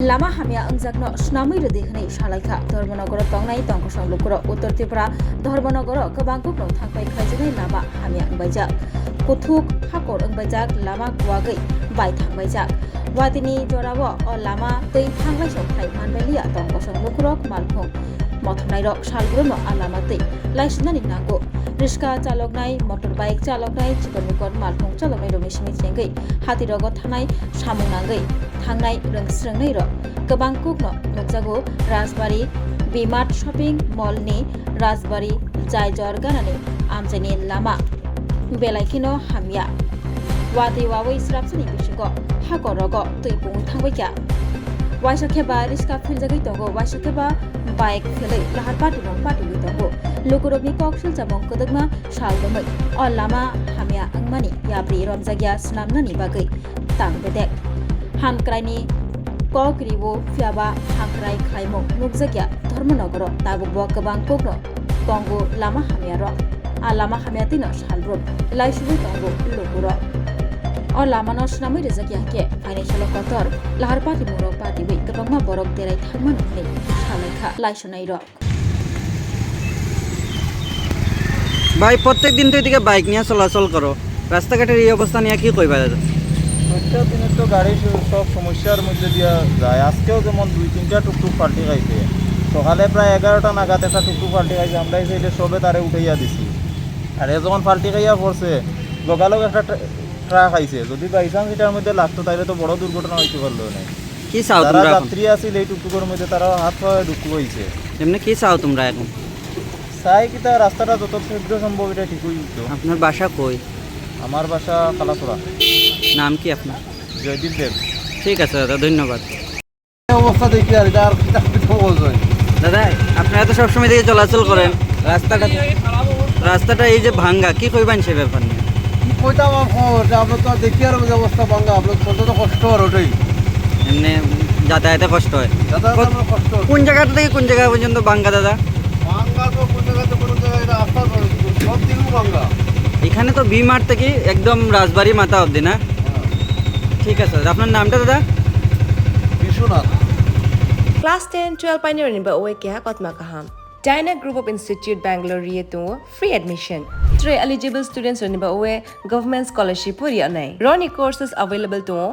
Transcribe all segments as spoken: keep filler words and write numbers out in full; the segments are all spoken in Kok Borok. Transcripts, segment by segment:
Lama hamya wngjakno swnamwi rwdi hwnwi salaikha Dharmanagaro tongnai tongkosong lukurok. Uttor Tripura Dharmanagaro kwbang kukno thangpai khlaijaknai lama hamya wngbaijak. Kuthuk hakor wngbaijak, lama kuwagwi bai thangbaijak. Watini jorao o lama twi thanglai sok khai manbailiya tongkosong lukurok malkhung mothomnairok salbrono a lama twi laisinani nango. Riska chaloknai, motorbike chaloknai, chikon mikon malkhung chaloknairokni simi chengwi hatirogo thanai samung nangwi thangnai rwngsrwngnairok kwbang kukno nukjago Rajbari B-Mart Shopping Mall ni Rajbari Jaijor ganani amchaini lama belai kheno hamya. Watwi wawi srapsani bisingo hakor rogo twi pungwi thangbaikha. Waisa khe ba riska philjagwi tongo, waisa khe ba bike phelwi lahar patimung patiwi tongo. Lukurokni kok silchamung kwdwkma sal romwi o lama hamya wngmani yapri romjakya swnamnani bagwi tang bedek. Hamkraini kok riwo phiyaba hamkrai khlaimung nukjakya Dharmanagaro tabukbo kwbang kukno tongo lama hamyarok. A lama hamya twino salbrum laisugwi tongo lukurok. O lamano swnamwi rwjakya hwnkhe phainaisalo kotor lahar patimungrok patiwi kwbangma borok derai thangmano hwnwi salaikha laisonairok. ভাই, প্রত্যেক দিন তো এদিকে বাইক নিয়ে চলাচল করো, রাস্তাঘাটের এই অবস্থা নিয়ে কি কইবা দাদা? প্রত্যেক দিনের তো গাড়ি সু-, সব সমস্যার মধ্যে দিয়ে যায়। আজকেও যেমন দুই তিনটা টুকটুক পাল্টি খাইছে। সকালে প্রায় এগারোটা নাগাদ একটা টুকটুক পাল্টি খাইছে, আমরা এই সাইডে সবে তারে উঠাইয়া দিছি। আর এ যখন পাল্টি খাইয়া পড়ছে, লগালগ একটা ট্রা-, ট্রাক আইছে। যদি বাই চান্স এটার মধ্যে লাগতো, তাহলে তো বড় দুর্ঘটনা হইতে পারলো না। কি চাও যারা তোমরা এখন? যাত্রী আছিল এই টুকটুকের মধ্যে, তারাও হাত পায়ে দুঃখ হয়েছে। এমনি কি চাও তোমরা এখন? চাই কিতা, রাস্তাটা যত শীঘ্র সম্ভব এটা ঠিক হয়ে যেত। আপনার বাসা কই? আমার বাসা কালাছড়া। নাম কি আপনার? জয়দীপ দেব। ঠিক আছে দাদা, ধন্যবাদ। এই অবস্থা দেখি আর এটা আর কিতা কিতা বলবো? দাদা, আপনারা তো সবসময় দিকে চলাচল করেন, রাস্তাটা, রাস্তাটা এই যে ভাঙ্গা, কি কইবেন সে ব্যাপার নিয়ে? কি কইতাম আর খবর, এটা আমরা তো আর দেখি আর যে অবস্থা ভাঙ্গা, আমরা চলতে তো কষ্ট আর ওটাই। এমনি যাতায়াতে কষ্ট হয়। যাতায়াতে কত-, আমার কষ্ট হয়। কোন জায়গা থেকে কোন জায়গা পর্যন্ত ভাঙ্গা দাদা? ভাঙ্গা তো কোন জায়গা থেকে কোন জায়গা, এটা রাস্তা তো সব দিকেও ভাঙ্গা। এখানে তো ভি মার্ট থেকে একদম রাজবাড়ি মাথা অবধি না? হ্যাঁ। ঠিক আছে, আপনার নামটা দাদা? Biswanath. Class ten, twelve painirokni ba oe keha kotma kaham. Dyna Group of Institute Bangalore ri tongo free admission. Tre eligible students rokni ba oe government scholarship pori anai. Roni courses available tongo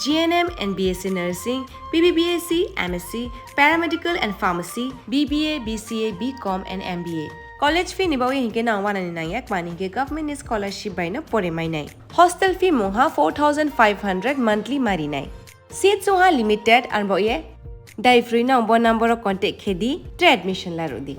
G N M and B S C Nursing, B B B S C, M S C, Paramedical and Pharmacy, B B A, B C A, B Com and M B A. College fee ni ba oe hinke nang wanani nangyak mani hinke government ni scholarship bai no pore mainai. Hostel fee mungha four thousand five hundred monthly marinai. Seats wngha limited, arbo ye dai free no bo number o contact khe di, tre admission la rw di.